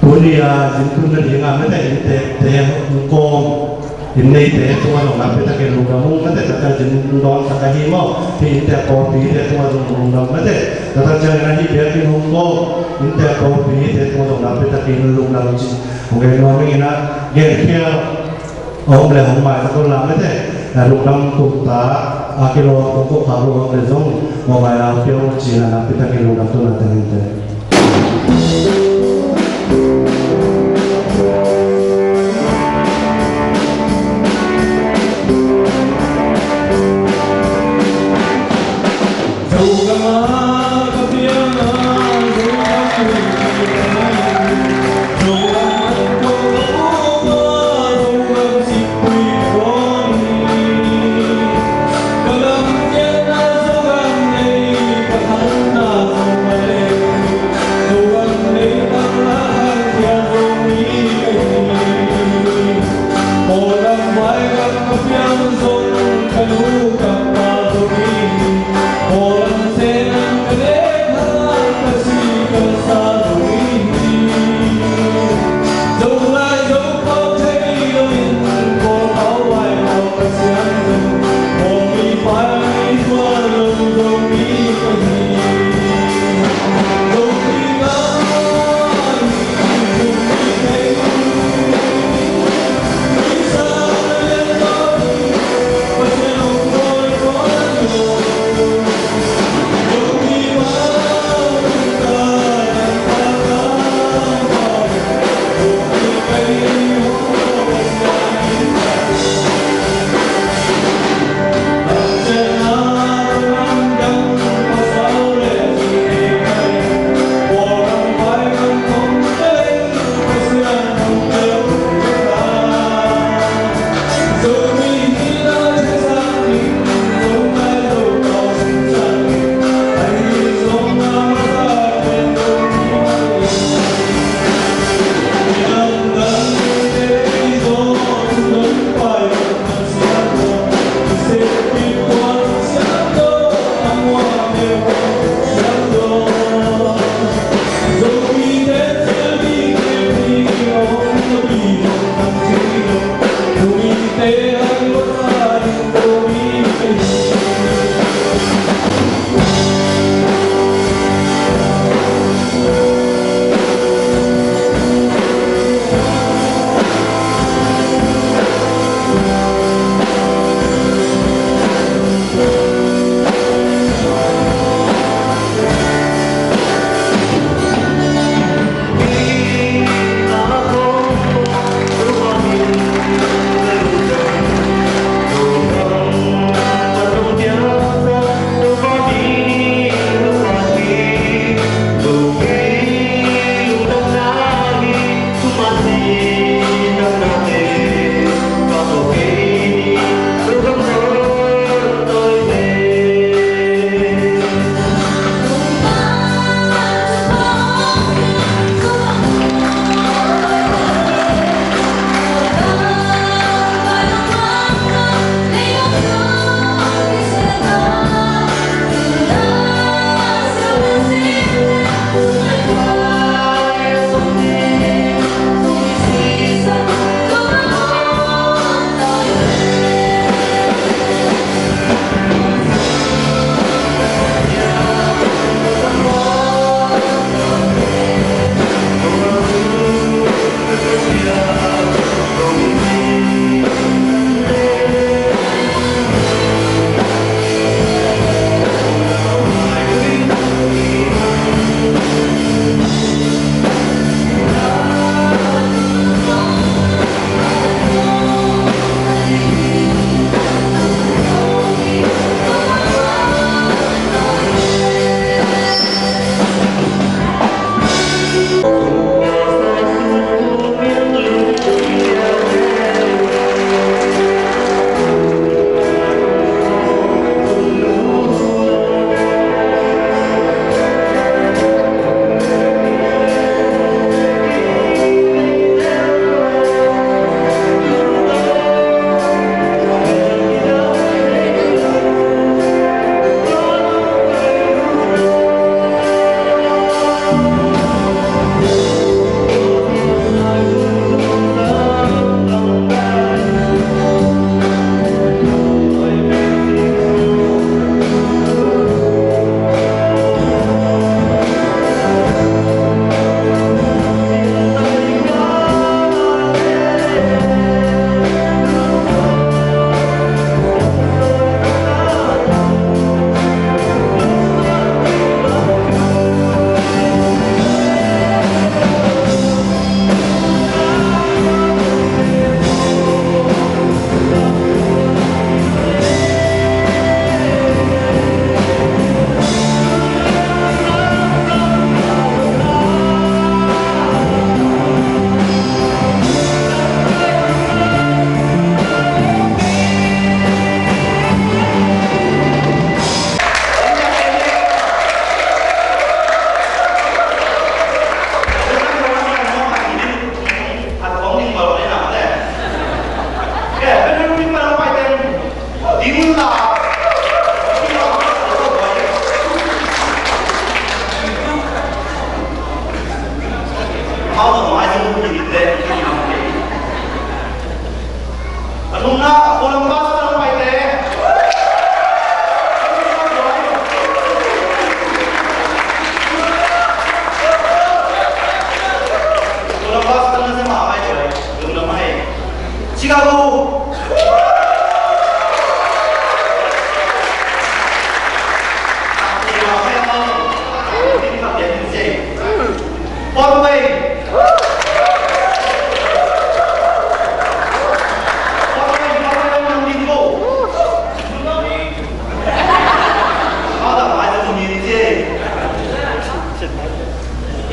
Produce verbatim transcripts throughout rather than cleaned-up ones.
Tuni a zin tun nading a mate innteekte hong kawm, inn neite tungah zong nakpi takin lungdam ung mate. Taktak zin dawn tak ahi maw, hih innteek pawlpite tungah zong lungdam mate. Taktak ciangin a hih biakinn hong kawm innteek pawlpite tungah zong nakpi takin lungdam ci hong gen nuam ing. Inn a genkhial a om le hong maisak un la mate. Lungdam tumta a kilawm kong koh khak lo om le zong mawhmaina hong pia un ci-in a nakpi takin lungdam tun a teng in te.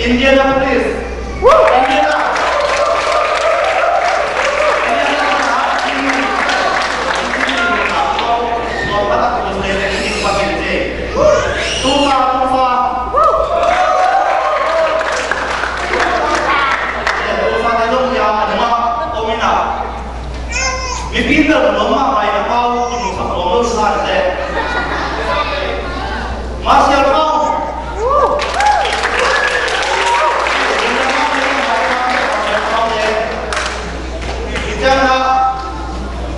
Indianapolis. Indiana. Mipi bel nuam mahmah in a pau kimusak nuam lo sa leh. Marshall Kong.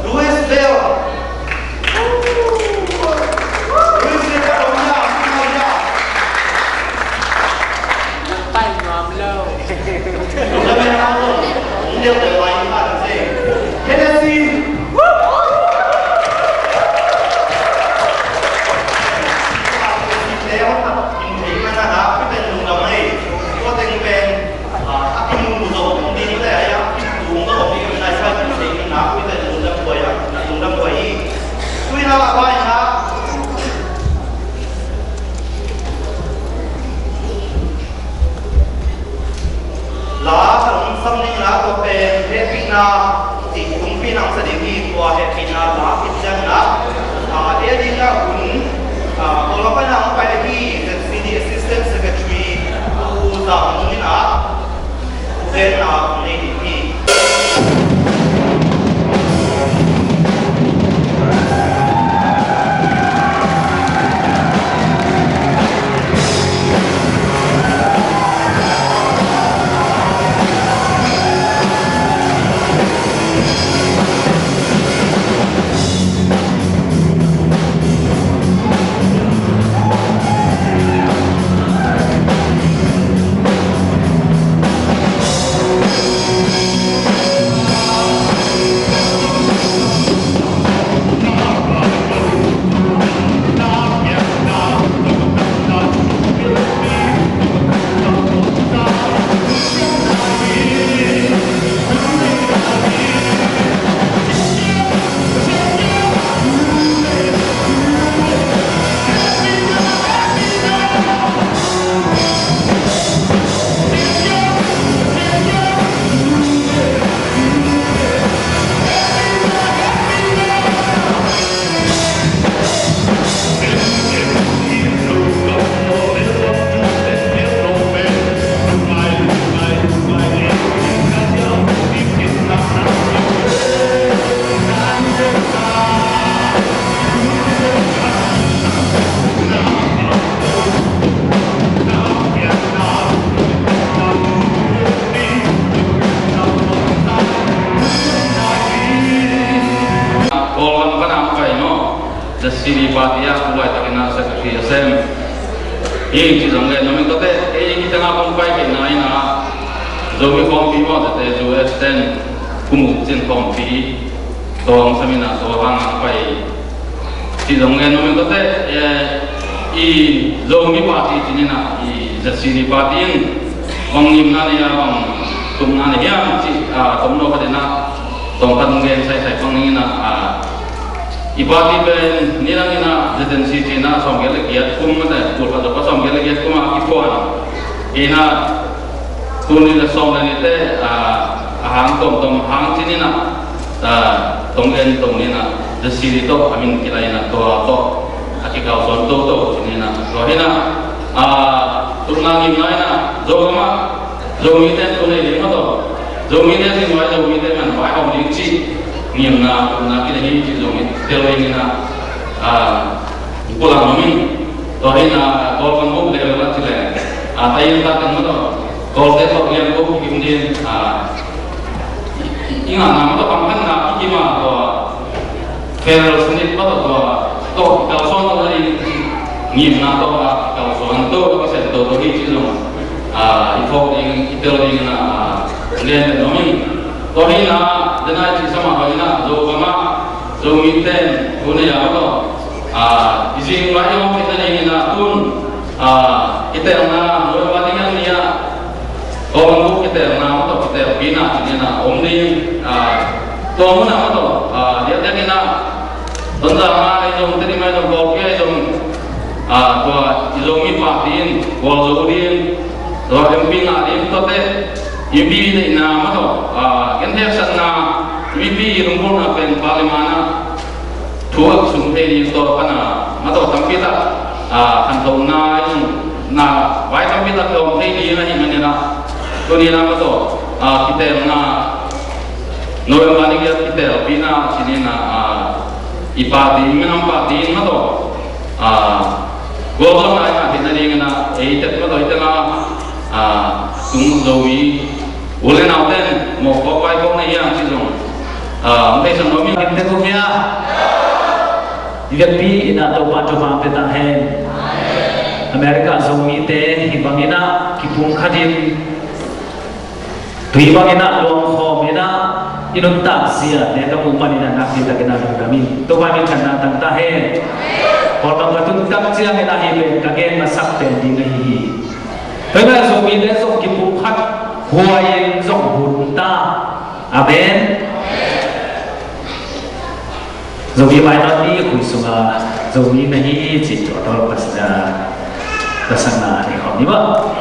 Louisville. Louisville. La, sam, sam ning la, tua pen hehpihna cih kongpi nang sa ding hi. Tua hehpihna la khit ciangin ah, a, e ding ah hun, a, Kawlgam pan a hong pai hi, Z C D Assistant Secretary U Zam Mun in ah, hehpihna hong nei ding hi. Kawlgam pan a hong pai maw, Z C D party ah tu laitakin ah secretary a sem. Hi cih zong gen nuam ing. Tuate ei hi teng ah kong pai kei na in ah, Zomi khawmpi maw, tuate U S ten kum uk cin khawmpi, tua hong sem in ah, tua hang hong pai cih zong gen nuam ing. Tuate, eh, i Zomi party ci ni in ah, i Z C D party in bang ngimna nei a, bang tupna nei hiam cih, ah, tomno khat in ah, tawm khat hong gen saisai pang ning in ah, ah, i party pen nidang in ah Z N C ci in ah sawmgiat le giat kum, mate, tul khat tawh sawmgiat le giat kum a kiphuan in ah, tul nih le sawm le nih te, ah, a hang tuamtuam hang ci ni in ah, ah, tong en tong ni in ah, Z C D tawh a min kilai in ah, tua tawh a kikalsuan toto ci ni in ah, tua hi in ah, ah, tupna ngimna in ah, Zogam ah Zomite tu nei ding maw, tua Zomite zing vai, Zomite man vai hong ding cih ngimna, tupna kilai hi cih zong i tel ding in ah, ah, pulak nuam ing. Tua hi in ah, Kawlgam buk level ah ci leng, ah, tayin takin maw, tua Kawlte tawh lian buk kikim ding, ah, i, i, i ngahna maw, tua pangkhatna kikim a, tua federal sanit maw, tua, tua, tua kalsuan tua ding ngimna tawh a kalsuan tua, a kisen tua, tua hi cih zong, ah, i phawk ding, i tel ding in ah, ah, lian pen nuam ing. Tua hi in ah, den a i cih sa mah bangin ah, Zogam ah Zomite in tu nei a maw, tua, ah, i zing vai i om khit nading in ah, tun, ah, kitelna November ni a ni ah, Kawlgam buk kitelna maw, tua kitelpihna ci ni in ah om ding, ah, tua mun ah maw, tua, ah, diakdiak in ah, Tonzang ah i zong, Tedim ah i zong, Kawlpi ah i zong, ah, tua i Zomi party in gualzo ding, Tua M P ngah ding tawh teh, M P deihna mah tawh, ah, gentheihsakna, M P lunggulhna pen parliament ah thu a sung thei ding tawh pan a mah tawh tampi tak, ah, khantohna in na vai tampi tak tawh thei ding ahih manin ah, tuni in ah mah tawh, ah, kitelna November ni giat kitelpihna sinin ah, ah, i party, minam party in mah tawh, ah, gualzawhna i ngah theihna dingin ah, ei tek mah tawh i teng a, ah, tung Zomi u le nauten mawhkhawk vaikhawkna hiam cih zong, ah, hong theisak nuam ing. Tek uh hia? I vekpi in ah Topa thupha pia ta hen. America Zomite hih bangin ah kipumkhat in, tui bangin ah luangkhawm in ah i nuntak zia te ka muh manin ah nakpi takin ah lungdam ing. Topa minthanna tang ta hen. Kawlgam ka tun tak ciangin ah hih pen ka gen masak pen ding ahi hi. Tua hi a Zomite zong kipumkhat huai in zong hun ta. Amen. Zomi minority khui sunga Zomi na hi cih tua tawh pas, ah, pasakna nei khawm ni maw.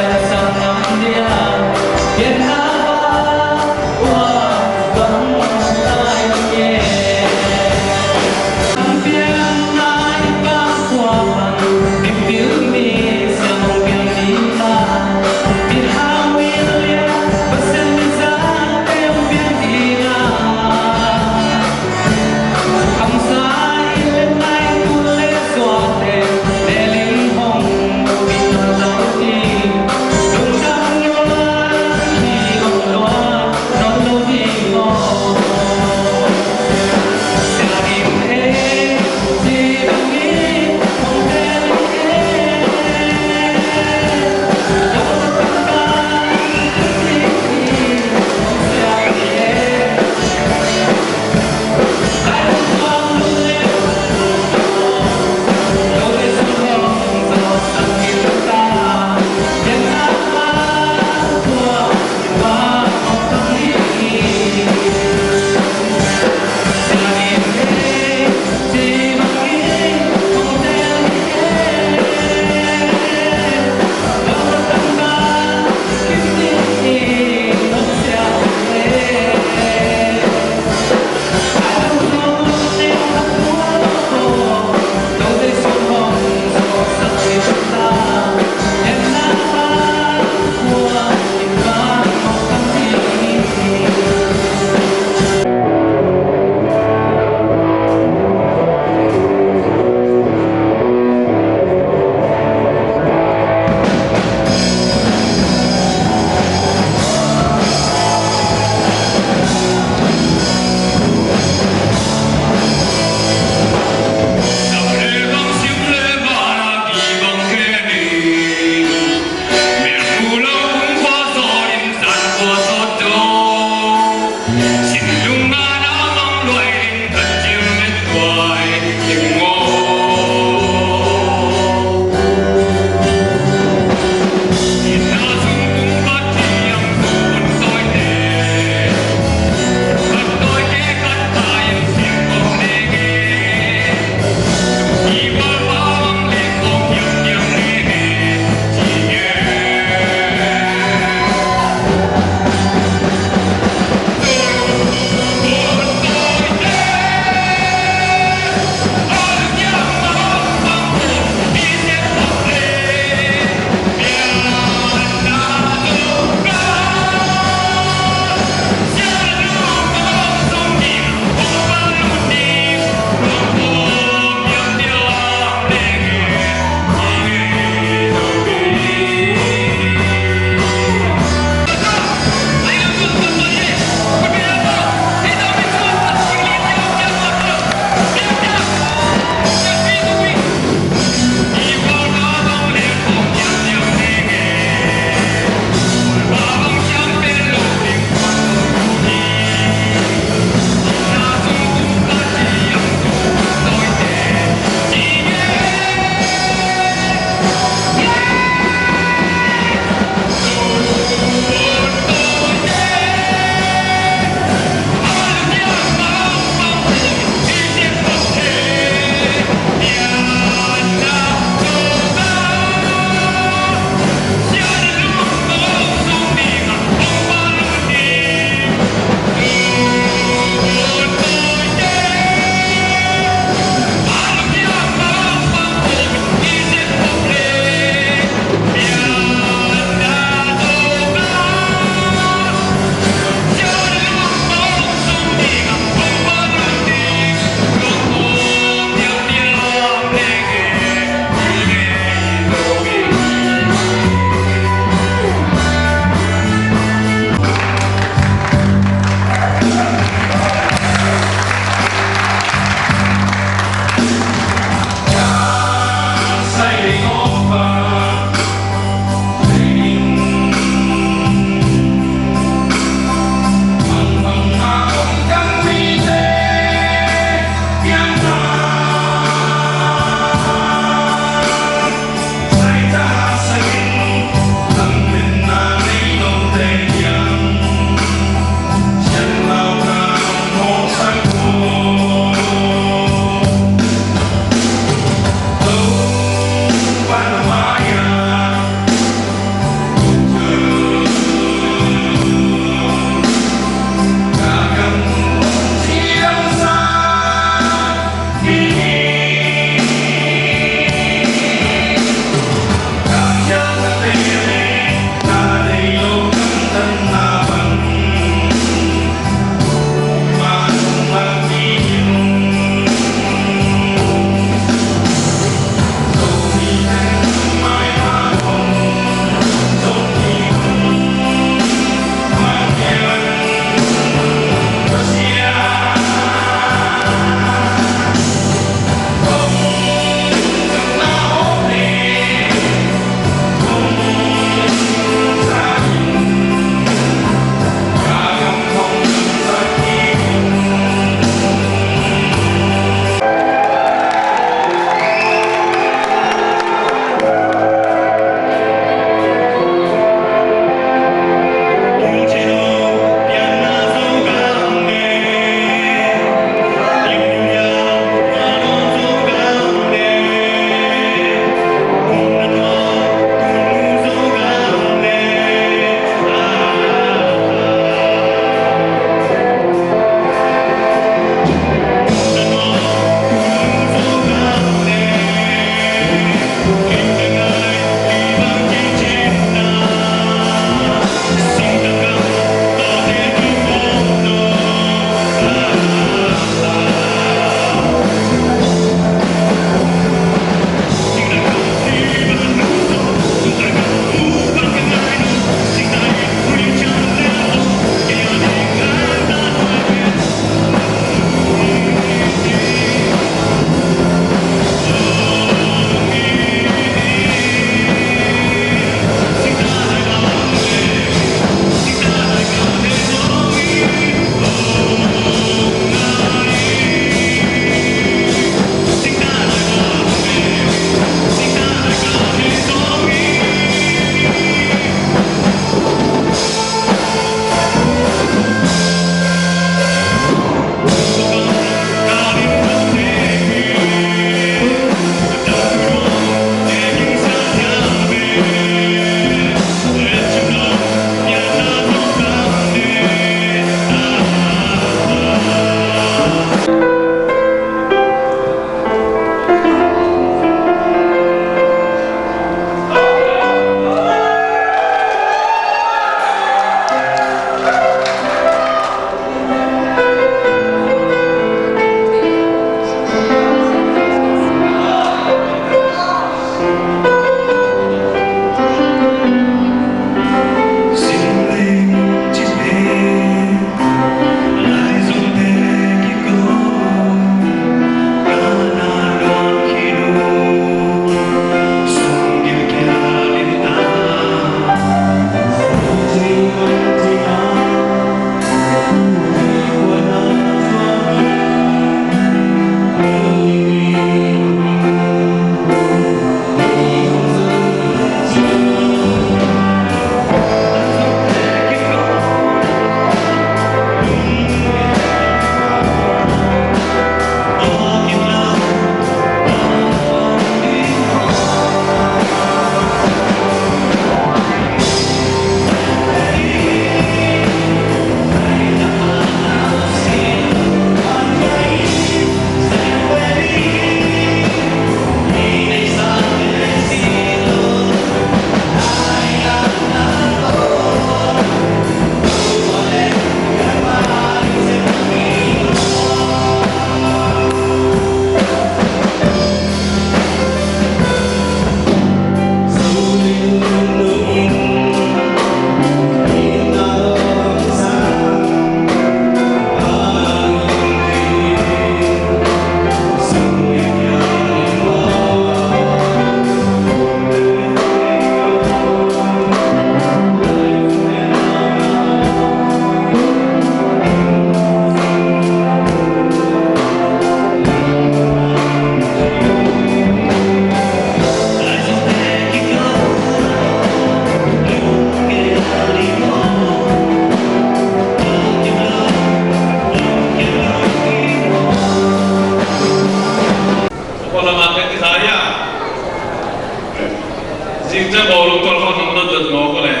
Sia bawl tung tual khawng nong dot dot mawk uh leh,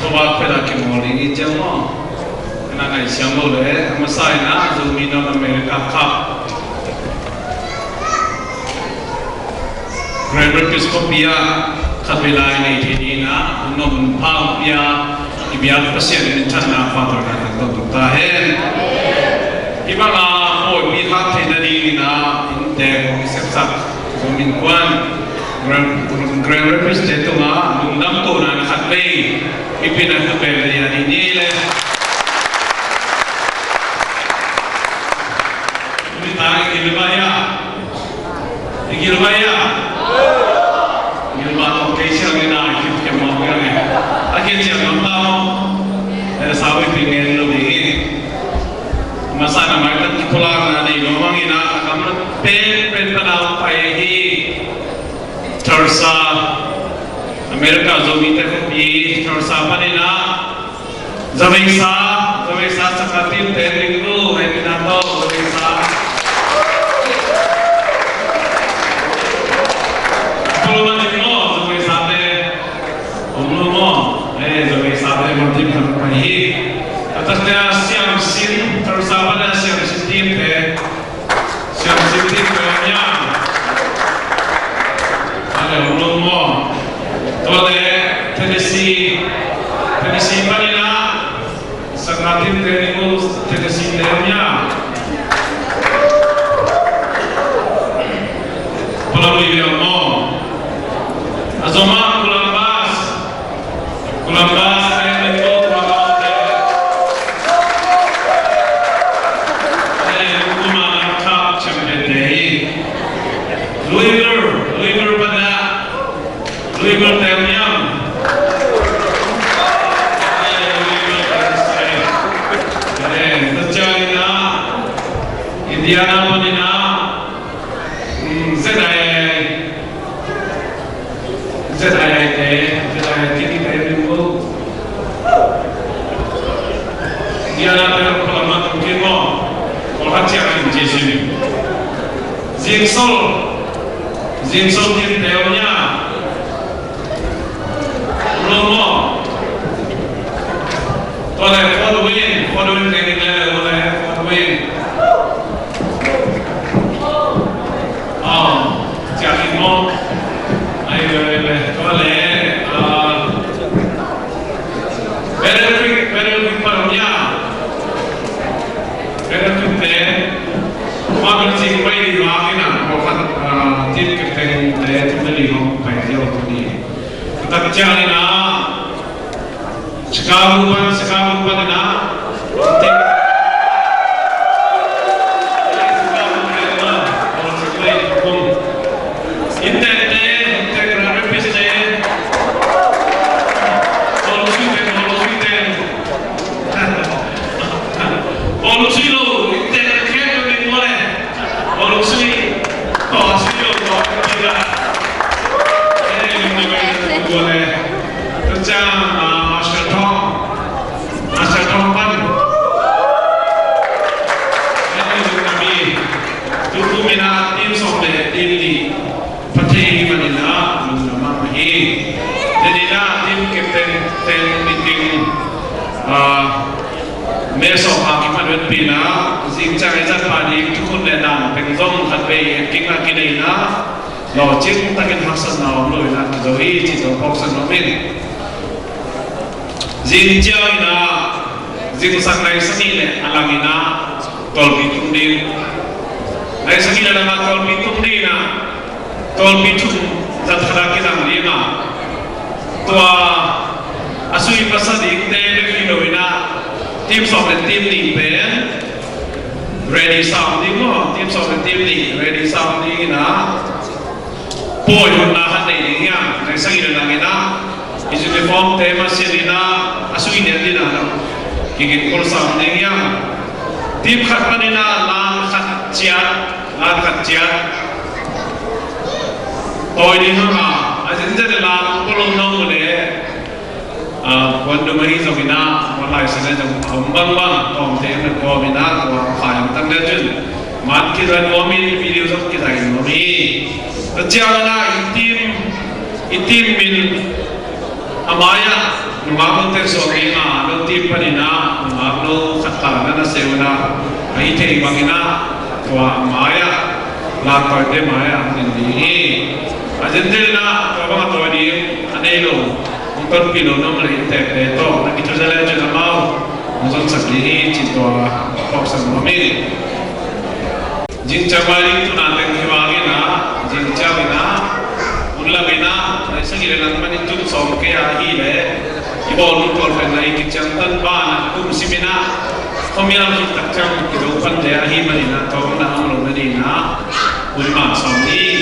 tua bak phet a kimawl ding hi ciang maw? Ka na ngaihsiam lo leh, a masa in ah Zomi North America Cup Grand Rapids khuapi ah khatvei lai nei thei dingin ah, hun nong hun pha hong pia i biak Pasian in minthanna, pahtawina tangko tung ta hen. Hih bang a pawipi hak theihna dingin ah innte kong i sepsak Zomi Innkuan Grand, Grand Rapids te tungah lungdam kohna khatvei i pina tu pen le ya ni ni le. Ni ta i gil ba ya. I gil ba ya. Gil ba tawh kei siang ni na i kip kem mawk ya ni. A kei siang lam ta maw. Eh, sa wi pi ngen lo ni. Masa na mai tan kipulak na ni lo mang ina a kam na pen pen pa na pai hi. Tulsa, America Zomite khuapi, Tulsa panin ah, zaveisa, zaveisa sangkah team te ding uh, hei pina tawh, zaveisa. Pulma ding maw, zaveisa te, om lo maw, eh, zaveisa te, man team kan pai hi. A takte a Siamsin, Tulsa panin a Siamsin team te, Siamsin team te om hiam? A le om lo maw? Tua le Tennessee, Tennessee panin ah sangkah team te ding uh Tennessee te om hiam? Palamui ve om maw? A zom ah Columbus. Columbus te, Mexico, Columbus te. Eh, Oklahoma Cup champion te hi. Louisville, Louisville pan ah. Louisville te om hiam? Eh, Louisville te hi. Eh, tua ciangin ah Indiana panin ah, mm, Z I I. Z I I te, Z I I te, te ding uh. Diana te, Palama tung kik maw. Kol khat ciang in ci sin. Zingsol, Zingsol team te om hiam? Lo maw. Tua le Fort Wayne, Fort Wayne te ding le, tua le Fort Wayne. Aw, ciah khin maw? Ai, le, le, le, tua le, ah, Battle Creek, Battle Creek pan om hiam? Battle Creek te, ma kan sing pai ding vang in a, pawlkhat, ah, team captain te, team leader hong pai ziau tu ni. Tua tak ciang in a, Chicago pan, Chicago pan in a. Innte te, innte Grand Rapids te. Pawl sui te, pawl sui te. Pawl sui lo, innte te khen lo ding maw le. Pawl sui, pawl sui lo, pawl sui lo. Eh, innte te khen lo ding maw le. Tua ciang, ah, Marshall Thong. Marshall Thong pan. Hei, lungdam hi. Tu kum in a team sawm le team nih pha thei hi manin a lungdam mahmah hi. Tuni in a team captain, captain meeting, ah, me sawm a kipan vet pi in a, zing ciang i zat pah ding thukhun le dan peng zong khat vei en kik na kinei in a, lawhcing takin haksatna om lo in a kizo hi, ci tawh phawksak nuam ing. Zing ciang in a, zingsang nai sagih le a lang in a, tawlpi thum ding. Nai sagih le a lang a tawlpi thum ding in a, tawlpi thum zat khat a kilang ding a. Tua a sui pasa dingte bek hi lo in a, team sawm le team nih pen ready sa om ding maw, team sawm le team nih ready sa om ding in a. Pawi hotna khat nei ding hiam? Nai sagih le lang in a, i uniform te masian in a, a sui lian ding a, kigin kol sa om ding hiam? Team khat pan in a, lan khat ciat, lan khat ciat. Tawi ding hang a, a zinzen in lan kol om nong le. Ah, kuan dum ahi zongin ah, kuan lai sa le zong a om bangbang, tawmte na kawm in ah, tua khai ang tang le cun, man kizai nuam in, video zong kizai nuam hi. Tua ciang in ah, i team, I team in a mai-ah nungak note sawm ding a, no team panin ah nungak no khat ta na na seh un ah, a hi thei bangin ah tua a mai-ah, laktawite mai-ah hong din ding hi. A zenzel in ah tua bang a tawi ding a nei lo, hong tonpih lo na om leh i teekte tawh na kithuza le cin amau hong zonsak ding hi, ci tua phawksak nuam ing. Zingciang vai ding tuna teng hi vangin ah, zingciang in ah, hun lam in ah, nai sagih le nang panin tun sawm kei a hi leh, i bawl nung tual pen na i kiciangtan ban ah kum sim in ah, khuamial khit tak ciang i do pante a hi manin ah, tawmna a om lo na ding ah, hun mah sawm ni